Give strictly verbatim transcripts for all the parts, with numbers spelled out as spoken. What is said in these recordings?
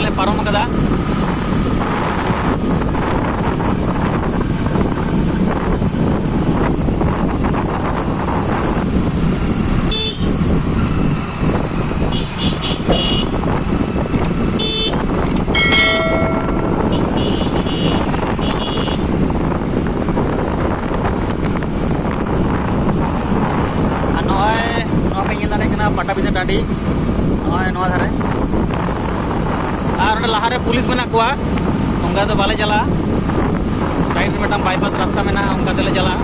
ᱞᱮ ᱯᱟᱨᱚᱢ ᱟᱠᱟᱫᱟ᱾ ᱟᱨ ᱱᱚᱜᱼᱚᱭ ᱱᱚᱣᱟ ᱯᱮ ᱧᱮᱞ ᱫᱟᱲᱮᱭᱟᱜ ᱠᱟᱱᱟ ᱯᱟᱴᱟᱵᱤᱸᱫᱷᱟᱹ ᱴᱟᱺᱰᱤ, ᱱᱚᱜᱼᱚᱭ ᱱᱚᱣᱟ ᱫᱷᱟᱨᱮ᱾ ᱟᱨ ᱚᱸᱰᱮ ᱞᱟᱦᱟᱨᱮ ᱯᱩᱞᱤᱥ ᱢᱮᱱᱟᱜ ᱠᱚᱣᱟ, ᱚᱱᱠᱟ ᱫᱚ ᱵᱟᱞᱮ ᱪᱟᱞᱟᱜᱼᱟ᱾ ᱥᱟᱭᱤᱰ ᱨᱮ ᱢᱤᱫᱴᱟᱝ ᱵᱟᱭᱯᱟᱥ ᱨᱟᱥᱛᱟ ᱢᱮᱱᱟᱜᱼᱟ, ᱚᱱᱠᱟ ᱛᱮᱞᱮ ᱪᱟᱞᱟᱜᱼᱟ᱾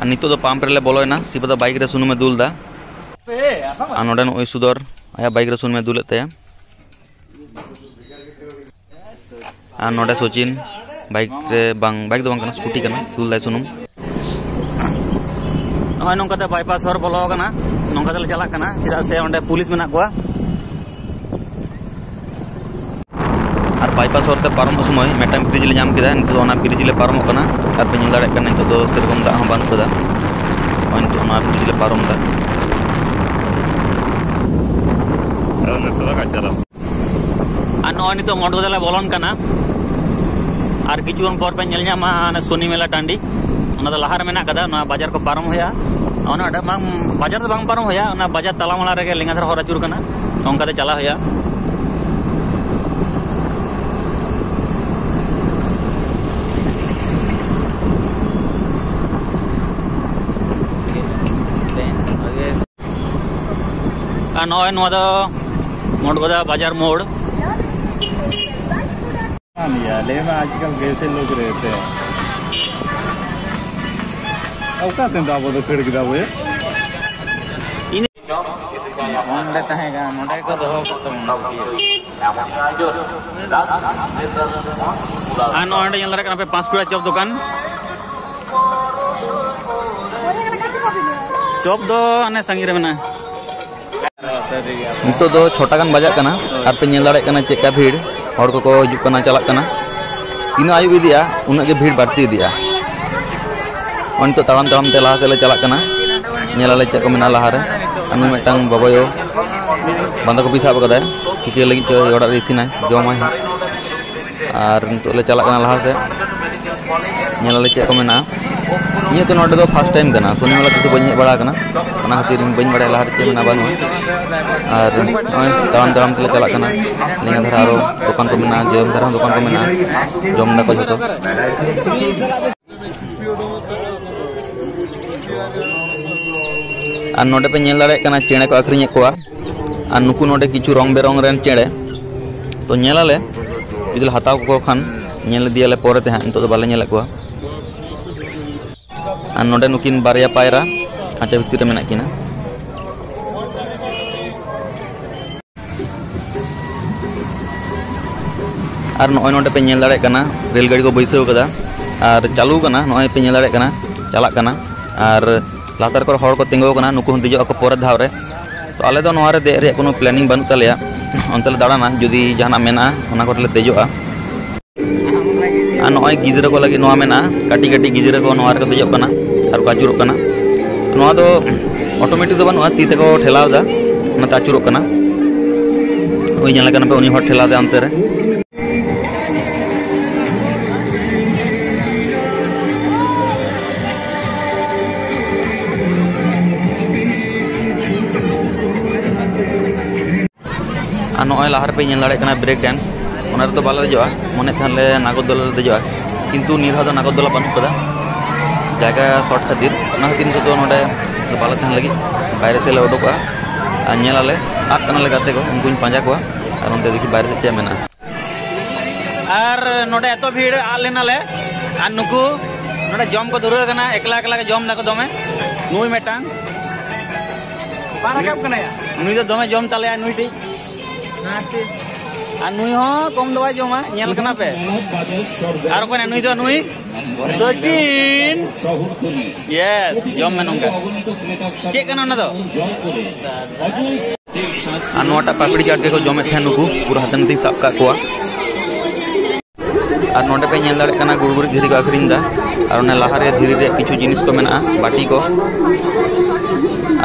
ᱟᱨ ᱱᱤᱛᱚᱜ ᱫᱚ ᱯᱟᱢᱯ ᱨᱮᱞᱮ ᱵᱚᱞᱚᱭᱮᱱᱟ᱾ ᱥᱤᱵᱟ ᱫᱚ ᱵᱟᱭᱤᱠ ᱨᱮ ᱥᱩᱱᱩᱢᱮ ᱫᱩᱞ ᱮᱫᱟ᱾ ᱟᱨ ᱱᱚᱰᱮ ᱱᱩᱜᱼᱩᱭ ᱥᱩᱫᱚᱨ ᱟᱭᱟᱜ ᱵᱟᱭᱤᱠ ᱨᱮ ᱥᱩᱱᱩᱢᱮ ᱫᱩᱞᱮᱫ ᱛᱟᱭᱟ᱾ ᱟᱨ ᱱᱚᱰᱮ ᱥᱚᱪᱤᱱ ᱵᱟᱭᱤᱠ ᱨᱮ, ᱵᱟᱝ, ᱵᱟᱭᱤᱠ ᱫᱚ ᱵᱟᱝ ᱠᱟᱱᱟ, ᱥᱠᱩᱴᱤ ᱠᱟᱱᱟ, ᱫᱩᱞ ᱫᱟᱭ ᱥᱩᱱᱩᱢ᱾ ᱱᱚᱜᱼᱚᱭ ᱱᱚᱝᱠᱟᱛᱮ ᱵᱟᱭᱯᱟᱥ ᱦᱚᱨ ᱵᱚᱞᱚ ᱟᱠᱟᱱᱟ, ᱱᱚᱝᱠᱟ ᱛᱮᱞᱮ ᱪᱟᱞᱟᱜ ᱠᱟᱱᱟ, ᱪᱮᱫᱟᱜ ᱥᱮ ᱚᱸᱰᱮ ᱯᱩᱞᱤᱥ ᱢᱮᱱᱟᱜ ᱠᱚᱣᱟ᱾ ᱟᱨ ᱵᱟᱭᱯᱟᱥ ᱦᱚᱨ ᱛᱮ ᱯᱟᱨᱚᱢᱚᱜ ᱥᱚᱢᱚᱭ ᱢᱤᱫᱴᱟᱝ ᱵᱨᱤᱡᱽ ᱞᱮ ᱧᱟᱢ ᱠᱮᱫᱟ᱾ ᱱᱤᱛᱚᱜ ᱫᱚ ᱚᱱᱟ ᱵᱨᱤᱡᱽ ᱞᱮ ᱯᱟᱨᱚᱢᱚᱜ ᱠᱟᱱᱟ᱾ ᱟᱨ ᱯᱮ ᱧᱮᱞ ᱫᱟᱲᱮᱭᱟᱜ ᱠᱟᱱᱟ, ᱱᱤᱛᱚᱜ ᱫᱚ ᱥᱮᱨᱚᱠᱚᱢ ᱫᱟᱜ ᱦᱚᱸ ᱵᱟᱹᱱᱩᱜ ᱠᱟᱫᱟ᱾ ᱱᱚᱜᱼᱚᱭ ᱱᱤᱛᱚᱜ ᱚᱱᱟ ᱵᱨᱤᱡᱽ ᱞᱮ ᱯᱟᱨᱚᱢ ᱮᱫᱟ᱾ ᱟᱫᱚ ᱱᱤᱛᱚᱜ ᱫᱚ ᱠᱟᱪᱟ ᱨᱟᱥᱛᱟ᱾ ᱟᱨ ᱱᱚᱜᱼᱚᱭ ᱱᱤᱛᱚᱜ ᱢᱚᱴ ᱵᱟᱡᱟᱨ ᱞᱮ ᱵᱚᱞᱚᱱ ᱠᱟᱱᱟ᱾ ᱟᱨ ᱠᱤᱪᱷᱩ ᱠᱷᱚᱱ ᱯᱚᱨ ᱯᱮ ᱧᱮᱞ ᱧᱟᱢᱟ ᱦᱟᱱᱮ ᱥᱚᱱᱤ ᱢᱮᱞᱟ ᱴᱟᱺᱰᱤ, ᱚᱱᱟ ᱫᱚ ᱞᱟᱦᱟ ᱨᱮ ᱢᱮᱱᱟᱜ ᱠᱟᱫᱟ᱾ ᱱᱚᱣᱟ ᱵᱟᱡᱟᱨ ᱠᱚ ᱯᱟᱨᱚᱢ ᱦᱩᱭᱩᱜᱼᱟ, ᱚᱱᱟ ᱚᱸᱰᱮ ᱵᱟᱝ, ᱵᱟᱡᱟᱨ ᱫᱚ ᱵᱟᱝ ᱯᱟᱨᱚᱢ ᱦᱩᱭᱩᱜᱼᱟ, ᱚᱱᱟ ᱵᱟᱡᱟᱨ ᱛᱟᱞᱟᱢᱟᱞᱟ ᱨᱮᱜᱮ ᱞᱮᱸᱜᱟ ᱫᱷᱟᱨᱮ ᱦᱚᱨ ᱟᱹᱪᱩᱨ ᱠᱟᱱᱟ, ᱚᱱᱠᱟᱛᱮ ᱪᱟᱞᱟᱜ ᱦᱩᱭᱩᱜᱼᱟ᱾ ᱟᱨ ᱱᱚᱜᱼᱚᱭ ᱱᱚᱣᱟ ᱫᱚ ᱢᱚᱴ ᱵᱟᱡᱟᱨ, ᱵᱟᱡᱟᱨ ᱢᱳᱲ᱾ ᱞᱟᱹᱭ ᱢᱮ, ᱟᱡᱠᱟᱞ ᱠᱮᱥᱮ ᱞᱳᱜ ᱨᱮᱦᱛᱮ ᱦᱮᱸ᱾ ᱚᱠᱟ ᱥᱮᱱ ᱫᱚ ᱟᱵᱚ ᱫᱚ ᱠᱷᱟᱹᱲ ᱠᱮᱫᱟ ᱵᱚᱭᱮ? ᱚᱸᱰᱮ ᱛᱟᱦᱮᱸ ᱠᱟᱱᱟ, ᱱᱚᱰᱮ ᱠᱚ ᱫᱚᱦᱚ ᱠᱟᱜ ᱛᱟᱵᱚᱱᱟ᱾ ᱟᱨ ᱱᱚᱜᱼᱚᱭ ᱱᱚᱰᱮ ᱧᱮᱞ ᱫᱟᱲᱮᱭᱟᱜ ᱠᱟᱱᱟ ᱯᱮ ᱯᱟᱸᱥᱠᱩᱲᱟ ᱪᱚᱯ ᱫᱚᱠᱟᱱ᱾ ᱪᱚᱯ ᱫᱚ ᱦᱟᱱᱮ ᱥᱟᱺᱜᱤᱧ ᱨᱮ ᱢᱮᱱᱟᱜᱼᱟ᱾ ᱱᱤᱛᱚᱜ ᱫᱚ ᱪᱷᱚᱴᱟ ᱜᱟᱱ ᱵᱟᱡᱟᱜ ᱠᱟᱱᱟ᱾ ᱟᱨ ᱯᱮ ᱧᱮᱞ ᱫᱟᱲᱮᱭᱟᱜ ᱠᱟᱱᱟ ᱪᱮᱫᱠᱟ ᱵᱷᱤᱲ, ᱦᱚᱲ ᱠᱚᱠᱚ ᱦᱤᱡᱩᱜ ᱠᱟᱱᱟ, ᱪᱟᱞᱟᱜ ᱠᱟᱱᱟ᱾ ᱛᱤᱱᱟᱹᱜ ᱟᱹᱭᱩᱵ ᱤᱫᱤᱜᱼᱟ, ᱩᱱᱟᱹᱜ ᱜᱮ ᱵᱷᱤᱲ ᱵᱟᱹᱲᱛᱤ ᱤᱫᱤᱜᱼᱟ᱾ ᱱᱚᱜᱼᱚᱭ ᱱᱤᱛᱚᱜ ᱛᱟᱲᱟᱢ ᱛᱟᱲᱟᱢ ᱛᱮ ᱞᱟᱦᱟ ᱥᱮᱫ ᱞᱮ ᱪᱟᱞᱟᱜ ᱠᱟᱱᱟ᱾ ᱧᱮᱞ ᱟᱞᱮ ᱪᱮᱫ ᱠᱚ ᱢᱮᱱᱟᱜᱼᱟ ᱞᱟᱦᱟᱨᱮ᱾ ᱟᱨ ᱱᱩᱭ ᱢᱤᱫᱴᱟᱝ ᱵᱟᱵᱟᱭᱳ ᱵᱟᱸᱫᱷᱟ ᱠᱚᱯᱤ ᱥᱟᱵ ᱟᱠᱟᱫᱟᱭ, ᱪᱤᱠᱟᱹ ᱞᱟᱹᱜᱤᱫ ᱪᱚ ᱚᱲᱟᱜ ᱨᱮ ᱤᱥᱤᱱᱟᱭ, ᱡᱚᱢᱟᱭ ᱦᱟᱸᱜ᱾ ᱟᱨ ᱱᱤᱛᱚᱜ ᱞᱮ ᱪᱟᱞᱟᱜ ᱠᱟᱱᱟ ᱞᱟᱦᱟ ᱥᱮᱫ, ᱧᱮᱞ ᱟᱞᱮ ᱪᱮᱫ ᱠᱚ ᱢᱮᱱᱟᱜᱼᱟ᱾ ᱤᱧᱟᱹᱜ ᱛᱚ ᱱᱚᱰᱮ ᱫᱚ ᱯᱷᱟᱥᱴ ᱴᱟᱭᱤᱢ ᱠᱟᱱᱟ, ᱥᱚᱱᱤ ᱢᱮᱞᱟ ᱛᱤᱥ ᱦᱚᱸ ᱵᱟᱹᱧ ᱦᱮᱡ ᱵᱟᱲᱟ ᱟᱠᱟᱱᱟ, ᱚᱱᱟ ᱠᱷᱟᱹᱛᱤᱨ ᱤᱧ ᱵᱟᱹᱧ ᱵᱟᱲᱟᱭᱟ ᱞᱟᱦᱟ ᱨᱮ ᱪᱮᱫ ᱢᱮᱱᱟᱜᱼᱟ ᱵᱟᱹᱱᱩᱜᱼᱟ᱾ ᱟᱨ ᱱᱚᱜᱼᱚᱭ ᱛᱟᱲᱟᱢ ᱛᱟᱲᱟᱢ ᱛᱮᱞᱮ ᱪᱟᱞᱟᱜ ᱠᱟᱱᱟ, ᱱᱤᱭᱟᱹ ᱫᱷᱟᱨᱮ ᱟᱨᱚ ᱫᱚᱠᱟᱱ ᱠᱚ ᱢᱮᱱᱟᱜᱼᱟ, ᱡᱚᱭᱚᱱ ᱫᱷᱟᱨᱮ ᱦᱚᱸ ᱫᱚᱠᱟᱱ ᱠᱚ ᱢᱮᱱᱟᱜᱼᱟ, ᱡᱚᱢ ᱫᱟᱠᱚ ᱡᱷᱚᱛᱚ᱾ ᱟᱨ ᱱᱚᱰᱮ ᱯᱮ ᱧᱮᱞ ᱫᱟᱲᱮᱭᱟᱜ ᱠᱟᱱᱟ ᱪᱮᱬᱮ ᱠᱚ ᱟᱹᱠᱷᱨᱤᱧᱮᱫ ᱠᱚᱣᱟ, ᱟᱨ ᱱᱩᱠᱩ ᱱᱚᱰᱮ ᱠᱤᱪᱷᱩ ᱨᱚᱝ ᱵᱮᱨᱚᱝ ᱨᱮᱱ ᱪᱮᱬᱮ᱾ ᱛᱚ ᱧᱮᱞᱟᱞᱮ ᱡᱩᱫᱤ ᱞᱮ ᱦᱟᱛᱟᱣ ᱠᱚ ᱠᱷᱟᱱ, ᱧᱮᱞ ᱤᱫᱤᱭᱟᱞᱮ ᱯᱚᱨᱮ ᱛᱮ ᱦᱟᱸᱜ, ᱱᱤᱛᱚᱜ ᱫᱚ ᱵᱟᱞᱮ ᱧᱮᱞᱮᱫ ᱠᱚᱣᱟ᱾ ᱟᱨ ᱱᱚᱰᱮ ᱱᱩᱠᱤᱱ ᱵᱟᱨᱭᱟ ᱯᱟᱭᱨᱟ ᱠᱷᱟᱸᱪᱟ ᱵᱷᱤᱛᱤᱨ ᱨᱮ ᱢᱮᱱᱟᱜ ᱠᱤᱱᱟ᱾ ᱟᱨ ᱱᱚᱜᱼᱚᱭ ᱱᱚᱰᱮ ᱯᱮ ᱧᱮᱞ ᱫᱟᱲᱮᱭᱟᱜ ᱠᱟᱱᱟ, ᱨᱮᱹᱞ ᱜᱟᱹᱰᱤ ᱠᱚ ᱵᱟᱹᱭᱥᱟᱹᱣ ᱠᱟᱫᱟ ᱟᱨ ᱪᱟᱹᱞᱩ ᱠᱟᱱᱟ, ᱱᱚᱜᱼᱚᱭ ᱯᱮ ᱧᱮᱞ ᱫᱟᱲᱮᱭᱟᱜ ᱠᱟᱱᱟ, ᱪᱟᱞᱟᱜ ᱠᱟᱱᱟ᱾ ᱟᱨ ᱞᱟᱛᱟᱨ ᱠᱚᱨᱮ ᱦᱚᱲ ᱠᱚ ᱛᱤᱸᱜᱩ ᱟᱠᱟᱱᱟ, ᱱᱩᱠᱩ ᱦᱚᱸ ᱫᱮᱡᱚᱜ ᱟᱠᱚ ᱯᱚᱨᱮᱨ ᱫᱷᱟᱣ ᱨᱮ᱾ ᱛᱚ ᱟᱞᱮ ᱫᱚ ᱱᱚᱣᱟ ᱨᱮ ᱫᱮᱡ ᱨᱮᱭᱟᱜ ᱠᱳᱱᱳ ᱯᱞᱮᱱᱤᱝ ᱵᱟᱹᱱᱩᱜ ᱛᱟᱞᱮᱭᱟ, ᱚᱱᱛᱮ ᱞᱮ ᱫᱟᱬᱟᱱᱟ, ᱡᱩᱫᱤ ᱡᱟᱦᱟᱱᱟᱜ ᱢᱮᱱᱟᱜᱼᱟ ᱚᱱᱟ ᱠᱚᱨᱮ ᱞᱮ ᱫᱮᱡᱚᱜᱼᱟ᱾ ᱟᱨ ᱱᱚᱜᱼᱚᱭ ᱜᱤᱫᱽᱨᱟᱹ ᱠᱚ ᱞᱟᱹᱜᱤᱫ ᱱᱚᱣᱟ ᱢᱮᱱᱟᱜᱼᱟ, ᱠᱟᱹᱴᱤᱡ ᱠᱟᱹᱴᱤᱡ ᱜᱤᱫᱽᱨᱟᱹ ᱠᱚ ᱱᱚᱣᱟ ᱨᱮᱠᱚ ᱫᱮᱡᱚᱜ ᱠᱟᱱᱟ ᱟᱨ ᱠᱚ ᱟᱹᱪᱩᱨᱚᱜ ᱠᱟᱱᱟ᱾ ᱱᱚᱣᱟ ᱫᱚ ᱚᱴᱳᱢᱮᱴᱤᱠ ᱫᱚ ᱵᱟᱹᱱᱩᱜᱼᱟ, ᱛᱤ ᱛᱮᱠᱚ ᱴᱷᱮᱞᱟᱣ ᱮᱫᱟ, ᱚᱱᱟᱛᱮ ᱟᱹᱪᱩᱨᱚᱜ ᱠᱟᱱᱟ᱾ ᱳᱭ ᱧᱮᱞ ᱠᱟᱱᱟ ᱯᱮ, ᱩᱱᱤ ᱦᱚᱲ ᱴᱷᱮᱞᱟᱣ ᱮᱫᱟ ᱚᱱᱛᱮ ᱨᱮ᱾ ᱟᱨ ᱱᱚᱜᱼᱚᱭ ᱞᱟᱦᱟ ᱨᱮᱯᱮ ᱧᱮᱞ ᱫᱟᱲᱮᱭᱟᱜ ᱠᱟᱱᱟ ᱵᱨᱮᱠ ᱰᱮᱱᱥ, ᱚᱱᱟ ᱨᱮᱫᱚ ᱵᱟᱞᱮ ᱫᱮᱡᱚᱜᱼᱟ, ᱢᱚᱱᱮ ᱛᱟᱦᱮᱸ ᱞᱮ ᱱᱟᱜᱚᱨᱫᱚᱞᱟ ᱞᱮ ᱫᱮᱡᱚᱜᱼᱟ, ᱠᱤᱱᱛᱩ ᱱᱤᱭᱟᱹ ᱫᱷᱟᱣ ᱫᱚ ᱱᱟᱜᱚᱨᱫᱚᱞᱟ ᱵᱟᱹᱱᱩᱜ ᱠᱟᱫᱟ, ᱡᱟᱭᱜᱟ ᱥᱚᱨᱴ ᱠᱷᱟᱹᱛᱤᱨ, ᱚᱱᱟ ᱠᱷᱟᱹᱛᱤᱨ ᱱᱤᱛᱚᱜ ᱫᱚ ᱱᱚᱰᱮ ᱫᱚ ᱵᱟᱞᱮ ᱛᱟᱦᱮᱱ ᱞᱟᱹᱜᱤᱫ, ᱵᱟᱭᱨᱮ ᱥᱮᱫ ᱞᱮ ᱩᱰᱩᱠᱚᱜᱼᱟ᱾ ᱟᱨ ᱧᱮᱞ ᱟᱞᱮ, ᱟᱫ ᱠᱟᱱᱟᱞᱮ ᱜᱟᱛᱮ ᱠᱚ, ᱩᱱᱠᱩᱧ ᱯᱟᱸᱡᱟ ᱠᱚᱣᱟ ᱟᱨ ᱚᱱᱛᱮ ᱫᱮᱠᱷᱤ ᱵᱟᱭᱨᱮ ᱥᱮᱫ ᱪᱮᱫ ᱢᱮᱱᱟᱜᱼᱟ᱾ ᱟᱨ ᱱᱚᱰᱮ ᱮᱛᱚ ᱵᱷᱤᱲ, ᱟᱫ ᱞᱮᱱᱟᱞᱮ᱾ ᱟᱨ ᱱᱩᱠᱩ ᱱᱚᱰᱮ ᱡᱚᱢ ᱠᱚ ᱫᱷᱩᱨᱟᱹᱣ ᱠᱟᱱᱟ, ᱮᱠᱞᱟ ᱮᱠᱞᱟ ᱜᱮ ᱡᱚᱢ ᱫᱟᱠᱚ ᱫᱚᱢᱮ᱾ ᱱᱩᱭ ᱢᱤᱫᱴᱟᱝ ᱵᱟᱝ ᱨᱟᱠᱟᱵ ᱠᱟᱱᱟᱭᱟ᱾ ᱱᱩᱭ ᱫᱚ ᱫᱚᱢᱮ ᱡᱚᱢ ᱛᱟᱞᱮᱭᱟ ᱱᱩᱭ ᱴᱤᱡ᱾ ᱟᱨ ᱱᱩᱭ ᱦᱚᱸ ᱠᱚᱢ ᱫᱚ ᱵᱟᱭ ᱡᱚᱢᱟ, ᱧᱮᱞ ᱠᱟᱱᱟ ᱯᱮ᱾ ᱟᱨ ᱚᱠᱚᱭ ᱱᱩᱭ ᱫᱚ ᱱᱩᱭ ᱥᱚᱪᱤᱱ᱾ ᱭᱮᱥ, ᱡᱚᱢ ᱢᱮ ᱱᱚᱝᱠᱟ᱾ ᱪᱮᱫ ᱠᱟᱱᱟ ᱚᱱᱟ ᱫᱚ? ᱟᱨ ᱱᱚᱣᱟᱴᱟᱜ ᱯᱟᱯᱲᱤ ᱪᱟᱴ ᱜᱮᱠᱚ ᱡᱚᱢᱮᱫ ᱛᱟᱦᱮᱸᱫ ᱱᱩᱠᱩ, ᱯᱩᱨᱟᱹ ᱦᱟᱛᱮ ᱱᱟᱛᱮᱧ ᱥᱟᱵ ᱠᱟᱜ ᱠᱚᱣᱟ᱾ ᱟᱨ ᱱᱚᱰᱮ ᱯᱮ ᱧᱮᱞ ᱫᱟᱲᱮᱭᱟᱜ ᱠᱟᱱᱟ, ᱜᱩᱲᱜᱩᱲᱤ ᱫᱷᱤᱨᱤ ᱠᱚ ᱟᱹᱠᱷᱨᱤᱧ ᱮᱫᱟ᱾ ᱟᱨ ᱚᱱᱮ ᱞᱟᱦᱟᱨᱮ ᱫᱷᱤᱨᱤ ᱨᱮᱭᱟᱜ ᱠᱤᱪᱷᱩ ᱡᱤᱱᱤᱥ ᱠᱚ ᱢᱮᱱᱟᱜᱼᱟ, ᱵᱟᱹᱴᱤ ᱠᱚ,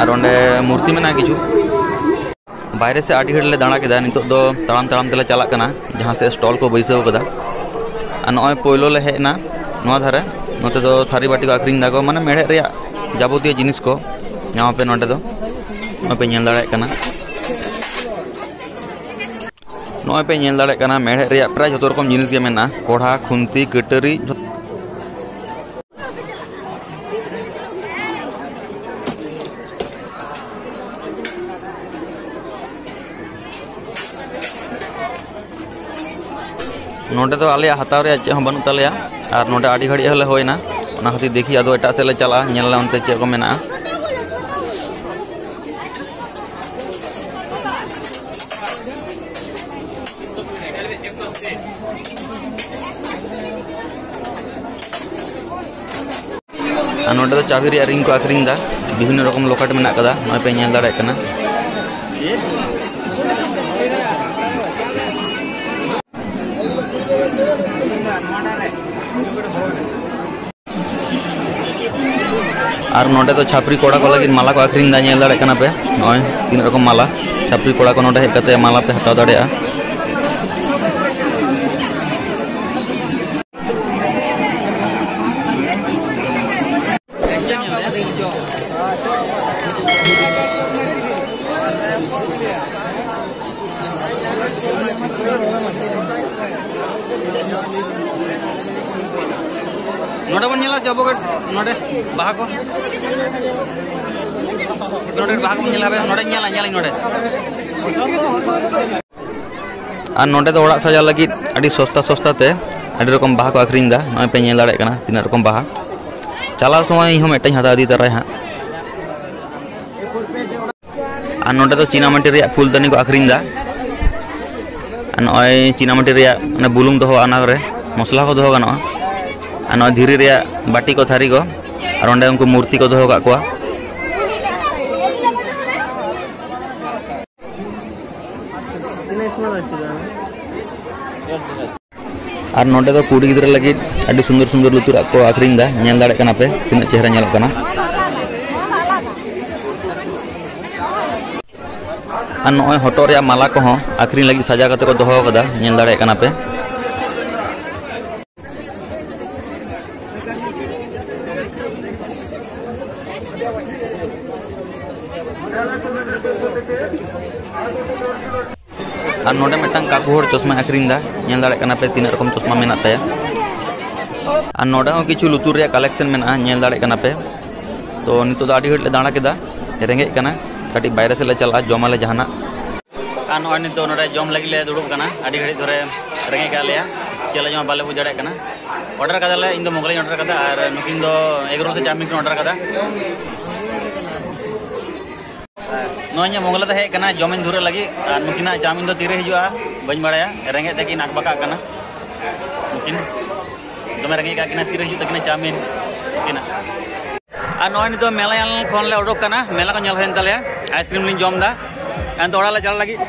ᱟᱨ ᱚᱸᱰᱮ ᱢᱩᱨᱛᱤ ᱢᱮᱱᱟᱜᱼᱟ ᱠᱤᱪᱷᱩ᱾ ᱵᱟᱭᱨᱮ ᱥᱮᱫ ᱟᱹᱰᱤ ᱜᱷᱟᱹᱲᱤᱡ ᱞᱮ ᱫᱟᱬᱟ ᱠᱮᱫᱟ᱾ ᱱᱤᱛᱚᱜ ᱫᱚ ᱛᱟᱲᱟᱢ ᱛᱟᱲᱟᱢ ᱛᱮᱞᱮ ᱪᱟᱞᱟᱜ ᱠᱟᱱᱟ ᱡᱟᱦᱟᱸ ᱥᱮᱫ ᱥᱴᱚᱞ ᱠᱚ ᱵᱟᱹᱭᱥᱟᱹᱣ ᱠᱟᱫᱟ᱾ ᱟᱨ ᱱᱚᱜᱼᱚᱭ ᱯᱳᱭᱞᱳ ᱞᱮ ᱦᱮᱡ ᱮᱱᱟ ᱱᱚᱣᱟ ᱫᱷᱟᱨᱮ᱾ ᱱᱚᱛᱮ ᱫᱚ ᱛᱷᱟᱹᱨᱤ ᱵᱟᱹᱴᱤ ᱠᱚ ᱟᱹᱠᱷᱨᱤᱧ ᱫᱟᱠᱚ, ᱢᱟᱱᱮ ᱢᱮᱲᱦᱮᱫ ᱨᱮᱭᱟᱜ ᱡᱟᱵᱚᱛᱤᱭᱚ ᱡᱤᱱᱤᱥ ᱠᱚ ᱧᱟᱢ ᱟᱯᱮ ᱱᱚᱸᱰᱮ ᱫᱚ᱾ ᱱᱚᱜᱼᱚᱭ ᱯᱮ ᱧᱮᱞ ᱫᱟᱲᱮᱭᱟᱜ ᱠᱟᱱᱟ, ᱱᱚᱜᱼᱚᱭ ᱯᱮ ᱧᱮᱞ ᱫᱟᱲᱮᱭᱟᱜ ᱠᱟᱱᱟ, ᱢᱮᱲᱦᱮᱫ ᱨᱮᱭᱟᱜ ᱯᱨᱟᱭ ᱡᱷᱚᱛᱚ ᱨᱚᱠᱚᱢ ᱡᱤᱱᱤᱥ ᱜᱮ ᱢᱮᱱᱟᱜᱼᱟ᱾ ᱠᱚᱲᱦᱟ, ᱠᱷᱩᱱᱛᱤ, ᱠᱟᱹᱴᱟᱹᱨᱤ, ᱡᱷᱚ- ᱱᱚᱸᱰᱮ ᱫᱚ ᱟᱞᱮᱭᱟᱜ ᱦᱟᱛᱟᱣ ᱨᱮᱭᱟᱜ ᱪᱮᱫ ᱦᱚᱸ ᱵᱟᱹᱱᱩᱜ ᱛᱟᱞᱮᱭᱟ᱾ ᱟᱨ ᱱᱚᱸᱰᱮ ᱟᱹᱰᱤ ᱜᱷᱟᱹᱲᱤᱡ ᱦᱚᱸᱞᱮ ᱦᱩᱭᱱᱟ, ᱚᱱᱟ ᱠᱷᱟᱹᱛᱤᱨ ᱫᱮᱠᱷᱤ ᱟᱫᱚ ᱮᱴᱟᱜ ᱥᱮᱫ ᱞᱮ ᱪᱟᱞᱟᱜᱼᱟ, ᱧᱮᱞ ᱟᱞᱮ ᱚᱱᱛᱮ ᱪᱮᱫ ᱠᱚ ᱢᱮᱱᱟᱜᱼᱟ᱾ ᱟᱨ ᱱᱚᱸᱰᱮ ᱫᱚ ᱪᱟᱹᱵᱤ ᱨᱮᱭᱟᱜ ᱨᱤᱝ ᱠᱚ ᱟᱹᱠᱷᱨᱤᱧ ᱮᱫᱟ, ᱵᱤᱵᱷᱤᱱᱱᱚ ᱨᱚᱠᱚᱢ ᱞᱚᱠᱮᱴ ᱢᱮᱱᱟᱜ ᱠᱟᱫᱟ, ᱱᱚᱜᱼᱚᱭ ᱯᱮ ᱧᱮᱞ ᱫᱟᱲᱮᱭᱟᱜ ᱠᱟᱱᱟ᱾ ᱟᱨ ᱱᱚᱸᱰᱮ ᱫᱚ ᱪᱷᱟᱯᱨᱤ ᱠᱚᱲᱟ ᱠᱚ ᱞᱟᱹᱜᱤᱫ ᱢᱟᱞᱟ ᱠᱚ ᱟᱹᱠᱷᱨᱤᱧ ᱮᱫᱟ, ᱧᱮᱞ ᱫᱟᱲᱮᱭᱟᱜ ᱠᱟᱱᱟ ᱯᱮ ᱱᱚᱜᱼᱚᱭ ᱛᱤᱱᱟᱹᱜ ᱨᱚᱠᱚᱢ ᱢᱟᱞᱟ᱾ ᱪᱷᱟᱯᱨᱤ ᱠᱚᱲᱟ ᱠᱚ ᱱᱚᱸᱰᱮ ᱦᱮᱡ ᱠᱟᱛᱮ ᱢᱟᱞᱟ ᱯᱮ ᱦᱟᱛᱟᱣ ᱫᱟᱲᱮᱭᱟᱜᱼᱟ᱾ ᱱᱚᱰᱮ ᱵᱚᱱ ᱧᱮᱞᱟ ᱥᱮ ᱟᱵᱚ ᱜᱮ ᱱᱚᱰᱮ ᱵᱟᱦᱟ ᱠᱚ, ᱱᱚᱰᱮ ᱵᱟᱦᱟ ᱠᱚᱵᱚᱱ ᱧᱮᱞᱟ, ᱱᱚᱰᱮ ᱧᱮᱞᱟ, ᱧᱮᱞᱟᱹᱧ ᱱᱚᱰᱮ᱾ ᱟᱨ ᱱᱚᱰᱮ ᱫᱚ ᱚᱲᱟᱜ ᱥᱟᱡᱟᱣ ᱞᱟᱹᱜᱤᱫ ᱟᱹᱰᱤ ᱥᱚᱥᱛᱟ ᱥᱚᱥᱛᱟ ᱛᱮ ᱟᱹᱰᱤ ᱨᱚᱠᱚᱢ ᱵᱟᱦᱟ ᱠᱚ ᱟᱹᱠᱷᱨᱤᱧ ᱮᱫᱟ᱾ ᱱᱚᱜᱼᱚᱭ ᱯᱮ ᱧᱮᱞ ᱫᱟᱲᱮᱭᱟᱜ ᱠᱟᱱᱟ ᱛᱤᱱᱟᱹᱜ ᱨᱚᱠᱚᱢ ᱵᱟᱦᱟ᱾ ᱪᱟᱞᱟᱣ ᱥᱚᱢᱚᱭ ᱤᱧ ᱦᱚᱸ ᱢᱤᱫᱴᱟᱝ ᱦᱟᱛᱟᱣ ᱤᱫᱤ ᱛᱟᱨᱟᱭᱟ ᱦᱟᱸᱜ᱾ ᱟᱨ ᱱᱚᱰᱮ ᱫᱚ ᱪᱤᱱᱟ ᱢᱟᱹᱴᱤ ᱨᱮᱭᱟᱜ ᱯᱷᱩᱞᱫᱟᱹᱱᱤ ᱠᱚ ᱟᱹᱠᱷᱨᱤᱧ ᱮᱫᱟ᱾ ᱟᱨ ᱱᱚᱜᱼᱚᱭ ᱪᱤᱱᱟ ᱢᱟᱹᱴᱤ ᱨᱮᱭᱟᱜ ᱚᱱᱟ ᱵᱩᱞᱩᱝ ᱫᱚᱦᱚ, ᱚᱱᱟ ᱠᱚᱨᱮ ᱢᱚᱥᱞᱟ ᱠᱚ ᱫᱚᱦᱚ ᱜᱟᱱᱚᱜᱼᱟ᱾ ᱟᱨ ᱱᱚᱜᱼᱚᱭ ᱫᱷᱤᱨᱤ ᱨᱮᱭᱟᱜ ᱵᱟᱹᱴᱤ ᱠᱚ, ᱛᱷᱟᱹᱨᱤ ᱠᱚ, ᱟᱨ ᱚᱸᱰᱮ ᱩᱱᱠᱩ ᱢᱩᱨᱛᱤ ᱠᱚ ᱫᱚᱦᱚ ᱠᱟᱜ ᱠᱚᱣᱟ᱾ ᱟᱨ ᱱᱚᱰᱮ ᱫᱚ ᱠᱩᱲᱤ ᱜᱤᱫᱽᱨᱟᱹ ᱞᱟᱹᱜᱤᱫ ᱟᱹᱰᱤ ᱥᱩᱱᱫᱚᱨ ᱥᱩᱱᱫᱚᱨ ᱞᱩᱛᱩᱨᱟᱜ ᱠᱚ ᱟᱹᱠᱷᱨᱤᱧ ᱮᱫᱟ᱾ ᱧᱮᱞ ᱫᱟᱲᱮᱭᱟᱜ ᱠᱟᱱᱟ ᱯᱮ ᱛᱤᱱᱟᱹᱜ ᱪᱮᱦᱨᱟ ᱧᱮᱞᱚᱜ ᱠᱟᱱᱟ᱾ ᱟᱨ ᱱᱚᱜᱼᱚᱭ ᱦᱚᱴᱚᱜ ᱨᱮᱭᱟᱜ ᱢᱟᱞᱟ ᱠᱚᱦᱚᱸ ᱟᱹᱠᱷᱨᱤᱧ ᱞᱟᱹᱜᱤᱫ ᱥᱟᱡᱟᱣ ᱠᱟᱛᱮ ᱠᱚ ᱫᱚᱦᱚ ᱟᱠᱟᱫᱟ, ᱧᱮᱞ ᱫᱟᱲᱮᱭᱟᱜ ᱠᱟᱱᱟ ᱯᱮ᱾ ᱟᱨ ᱱᱚᱰᱮ ᱢᱤᱫᱴᱟᱝ ᱠᱟᱠᱩ ᱦᱚᱲ ᱪᱚᱥᱢᱟᱭ ᱟᱹᱠᱷᱨᱤᱧ ᱮᱫᱟ, ᱧᱮᱞ ᱫᱟᱲᱮᱭᱟᱜ ᱠᱟᱱᱟ ᱯᱮ ᱛᱤᱱᱟᱹᱜ ᱨᱚᱠᱚᱢ ᱪᱚᱥᱢᱟ ᱢᱮᱱᱟᱜ ᱛᱟᱭᱟ᱾ ᱟᱨ ᱱᱚᱰᱮ ᱦᱚᱸ ᱠᱤᱪᱷᱩ ᱞᱩᱛᱩᱨ ᱨᱮᱭᱟᱜ ᱠᱟᱞᱮᱠᱥᱚᱱ ᱢᱮᱱᱟᱜᱼᱟ, ᱧᱮᱞ ᱫᱟᱲᱮᱭᱟᱜ ᱠᱟᱱᱟ ᱯᱮ᱾ ᱛᱚ ᱱᱤᱛᱚᱜ ᱫᱚ ᱟᱹᱰᱤ ᱜᱷᱟᱹᱲᱤᱡ ᱞᱮ ᱫᱟᱬᱟ ᱠᱮᱫᱟ, ᱨᱮᱸᱜᱮᱡ ᱠᱟᱱᱟ, ᱠᱟᱹᱴᱤᱡ ᱵᱟᱭᱨᱮ ᱥᱮᱫ ᱞᱮ ᱪᱟᱞᱟᱜᱼᱟ, ᱡᱚᱢᱟᱞᱮ ᱡᱟᱦᱟᱱᱟᱜ᱾ ᱟᱨ ᱱᱚᱜᱼᱚᱭ ᱱᱤᱛᱚᱜ ᱱᱚᱰᱮ ᱡᱚᱢ ᱞᱟᱹᱜᱤᱫ ᱞᱮ ᱫᱩᱲᱩᱵ ᱠᱟᱱᱟ᱾ ᱟᱹᱰᱤ ᱜᱷᱟᱹᱲᱤᱡ ᱫᱷᱚᱨᱮ ᱨᱮᱸᱜᱮᱡ ᱠᱟᱜ ᱞᱮᱭᱟ, ᱪᱮᱫ ᱞᱮ ᱡᱚᱢᱟ ᱵᱟᱞᱮ ᱵᱩᱡᱽ ᱫᱟᱲᱮᱭᱟᱜ ᱠᱟᱱᱟ᱾ ᱚᱰᱟᱨ ᱠᱟᱫᱟᱞᱮ, ᱤᱧ ᱫᱚ ᱢᱚᱜᱽᱞᱟᱧ ᱚᱰᱟᱨ ᱠᱟᱫᱟ ᱟᱨ ᱱᱩᱠᱤᱱ ᱫᱚ ᱮᱜᱽ ᱨᱳᱞ ᱥᱮ ᱪᱟᱣᱢᱤᱱ ᱠᱤᱱ ᱚᱰᱟᱨ ᱠᱟᱫᱟ᱾ ᱱᱚᱜᱼᱚᱭ ᱤᱧᱟᱹᱜ ᱢᱚᱜᱽᱞᱟ ᱫᱚ ᱦᱮᱡ ᱠᱟᱱᱟ ᱡᱚᱢᱤᱧ ᱫᱷᱩᱨᱟᱹᱜ ᱞᱟᱹᱜᱤᱫ, ᱟᱨ ᱱᱩᱠᱤᱱᱟᱜ ᱪᱟᱣᱢᱤᱱ ᱫᱚ ᱛᱤᱨᱮ ᱦᱤᱡᱩᱜᱼᱟ ᱵᱟᱹᱧ ᱵᱟᱲᱟᱭᱟ᱾ ᱨᱮᱸᱜᱮᱡ ᱛᱮᱠᱤᱱ ᱟᱠᱵᱟᱠᱟᱜ ᱠᱟᱱᱟ ᱱᱩᱠᱤᱱ, ᱫᱚᱢᱮ ᱨᱮᱸᱜᱮᱡ ᱠᱟᱜ ᱠᱤᱱᱟ, ᱛᱤᱨᱮ ᱦᱤᱡᱩᱜ ᱛᱟᱹᱠᱤᱱᱟ ᱪᱟᱣᱢᱤᱱ ᱱᱩᱠᱤᱱᱟᱜ᱾ ᱟᱨ ᱱᱚᱜᱼᱚᱭ ᱱᱤᱛᱚᱜ ᱢᱮᱞᱟ ᱧᱮᱞ ᱠᱷᱚᱱ ᱞᱮ ᱩᱰᱩᱠ ᱠᱟᱱᱟ, ᱢᱮᱞᱟ ᱠᱚ ᱧᱮᱞ ᱦᱩᱭᱮᱱ ᱛᱟᱞᱮᱭᱟ, ᱟᱭᱤᱥᱠᱨᱤᱢ ᱞᱤᱧ ᱡᱚᱢ ᱮᱫᱟ, ᱮᱱᱛᱮ ᱚᱲᱟᱜ ᱞᱮ ᱪᱟᱞᱟᱜ ᱞᱟᱹᱜᱤᱫ᱾